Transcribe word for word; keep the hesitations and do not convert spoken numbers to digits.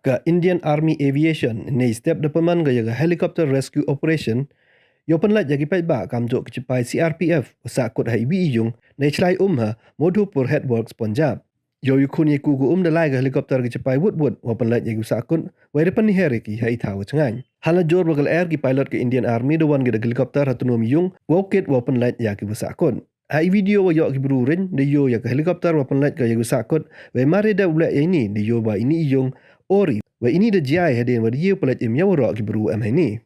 Ka Indian Army Aviation nei step da pynman ka ya ka helicopter rescue operation yow pynlait ya ki paidbah kamjooh ki chipai C R P F wa sahkut ha iwi i yung nei chlai um ha Madhopur Headworks, Punjab. Yow yakhun ya i ku ka um da lai ka helicopter ki chipai wut wut wa pynlait ya ki wa sahkut, wei da pynhiar ya ki ha i thaw wa chngaiñ. Hala joor wa ka lyer ki pilot ka Indian Army da wan ki da ka helicopter ha tnum i yung wow kit wow pynlait ya ki wa sahkut. Ha i video wa yoh ki bru riñ da yoo ya ka helicopter wa pynlait ka ya ki wa sahkut, wei mar da u leh ya ini da yoo wa ini i yung or i, wei ini da jia i hadien wa da yoo pynlait im ya waroh ki bru em ha ini.